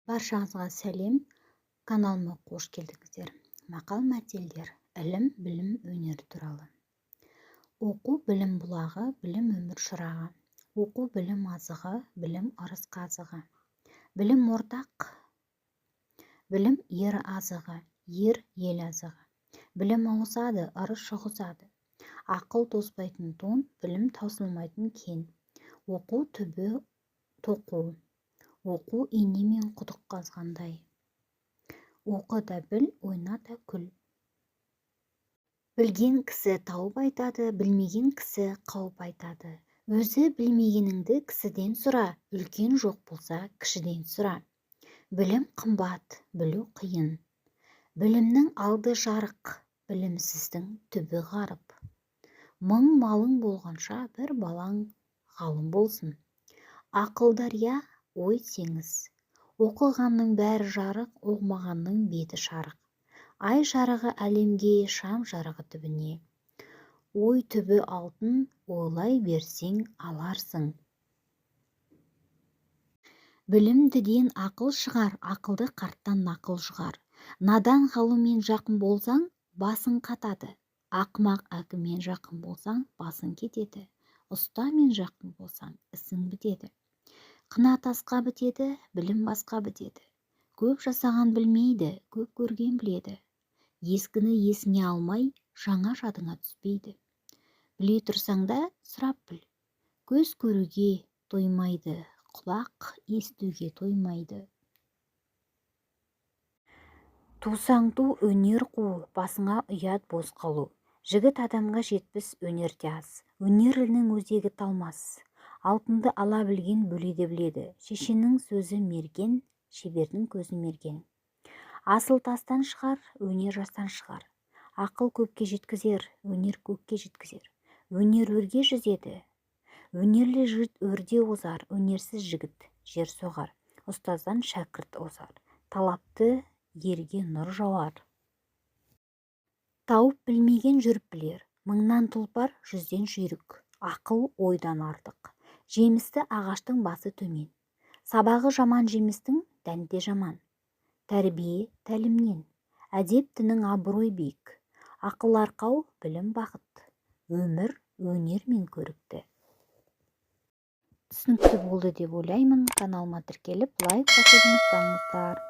Баршаңызға сәлем! Каналыма қош келдіңіздер. Мақал-мәтелдер, ілім, білім, өнер туралы. Оқу білім бұлағы, білім өмір шырағы. Оқу білім азығы, білім ырыс қазығы. Білім ортақ, білім ер азығы, ер ел азығы. Білім ауысады, ырыс жұғысады. Ақыл тозбайтын тон, білім таусылмайтын кен. Оқу түбі тоқу. Оқу инемен құдық қазғандай. Оқы да біл, ойна да күл. Білген кісі тауып айтады, білмеген кісі қауып айтады. Өзі білмегеніңді кісіден сұра, үлкен жоқ болса, кішіден сұра. Білім қымбат, білу қиын. Білімнің алды жарық, білімсіздің түбі ғарып. Мың малың болғанша, бір балаң ғалым болсын. Ақыл дария, ой теңіз. Оқығанның бәрі жарық, оқымағанның беті шарық. Ай жарығы әлемге, шам жарығы түбіне. Ой түбі алтын, ойлай берсең аларсың. Білімдіден ақыл шығар, ақылды қарттан нақыл жұғар. Надан ғалыммен жақын болсаң, басың қатады. Ақымақ әкіммен жақын болсаң, басың кетеді. Ұстамен жақын болсаң, ісің бітеді. Қына тасқа бітеді, білім басқа бітеді. Көп жасаған білмейді, көп көрген біледі. Ескіні есіңе алмай, жаңа жадыңа түспейді. Біле тұрсаң да, сұрап біл. Көз көруге тоймайды, құлақ естуге тоймайды. Тусаң ту, өнер қу, басыңа ұят бос қалу. Жігіт адамға 70 өнер де аз. Өнерлінің өзегі талмас. Алтынды ала білген бөле де біледі. Шешеннің сөзі мерген, шебердің көзі мерген. Асыл тастан шығар, өнер жастан шығар. Ақыл көпке жеткізер, өнер көкке жеткізер. Өнер өрге жүзеді. Өнерлі жігіт өрде озар, өнерсіз жігіт жер соғар. Ұстаздан шәкірт озар. Талапты ерге нұр жауар. Тауып білмеген жүріп білер. Мыңнан тұлпар, жүзден жүйрік. Ақыл ойдан артық. Жемісті ағаштың басы төмен. Сабағы жаман жемістің дәні де жаман. Тәрбие тәлімнен. Әдептінің абырой биік. Ақыл арқау, білім бақыт. Өмір өнермен көрікті. Түсінікті болды деп ойлаймын. Каналыма тіркеліп, лайк басуды ұмытпаңыздар.